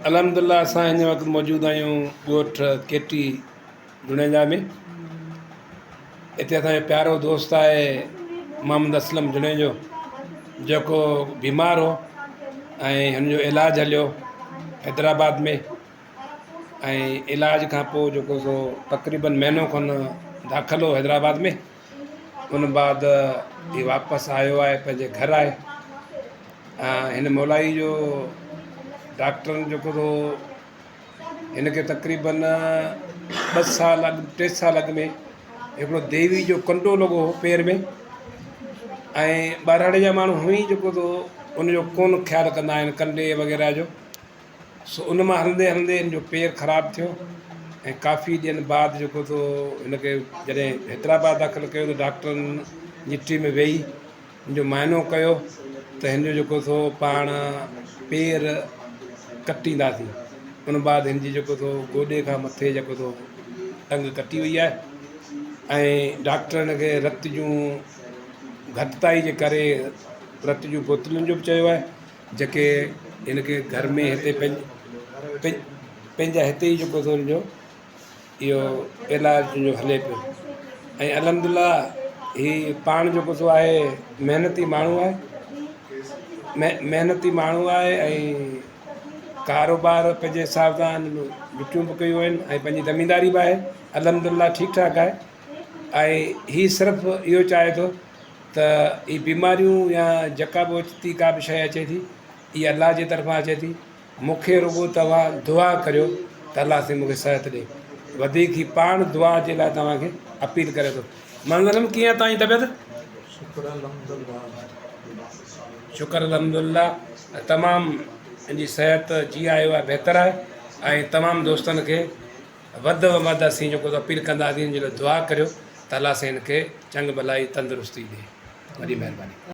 الحمدلله اسان هن وقت موجود آهيون ڳوٺ ڪيٽي جوڻيجا ۾ هتي اسان جو پيارو دوست آهي محمد اسلم جوڻيجو جيڪو بيمار هو ۽ هن جو علاج هليو حيدرآباد ۾ ۽ علاج کان پوء جيڪو سو تقريبن مهينو کن داخل هو حيدرآباد ۾ ان بعد هي واپس آيو آهي پنهنجي گهر آهي ۽ هن مولائي جو ڊاڪٽرن جيڪو سو هن کي تقريبن ٻه سال اڳ ٽي سال اڳ ۾ هڪڙو ديوي جو ڪنڊو لڳو هو پير ۾ ۽ ٻهراڙي جا ماڻهو هونئن ئي جيڪو سو ان جو ڪونه خيال ڪندا آهن ڪنڊي وغيره جو سو ان مان هلندي هلندي هن جو پير خراب ٿيو ۽ ڪافي ڏينهن بعد جيڪو سو هن کي جڏهن حيدرآباد داخل ڪيو ته ڊاڪٽرن جي ٽيم ويئي هن جو معائنو ڪيو ته هن جو جيڪو سو پاڻ پير ڪٽينداسين ان بعد هن جي جيڪو سو گوڏي کان مٿي جيڪو سو ٽنگ ڪٽي وئي آهي ۽ ڊاڪٽر هن کي رت جون گهٽتائي جي ڪري رت جون بوتلن جو به چيو آهي جيڪي هن کي گهر ۾ هتي پنهنجا هتي ئي جيڪو سو هن جو اهو علاج هن جو هلي پيو ۽ الحمد لله هي پاڻ جيڪو سو آهي محنتي ماڻهو آهي محنتي ماڻهو آهي ۽ ڪاروبار پنهنجي حساب سان وچون به ڪيون آهن ۽ پنهنجي زمينداري به آهي الحمد لله ٺيڪ ٺاڪ آهي ۽ هي صرف اهو چاهي ٿو ته هي بيماريون يا جيڪا به اوچتي ڪا به شيء اچي ٿي اها الله جي طرفان اچي ٿي مون کي رڳو توهان دعا ڪريو ته الله سائين مون کي صحت ڏي وڌيڪ هي پاڻ دعا جي لاء توهان کي اپيل ڪري ٿو محمد اسلم ڪيئن آهي توهان جي طبيعت شڪر الحمدلله شڪر الحمدلله تمام ان جي صحت جي آيو آهي بهتر آهي ۽ تمام دوستن کي وڌ ۾ وڌ اسين جيڪو اپيل ڪنداسين ان جي لاء دعا ڪريو ته الله سائين هن کي چڱ ڀلائي تندرستي ڏي وڏي مهرباني.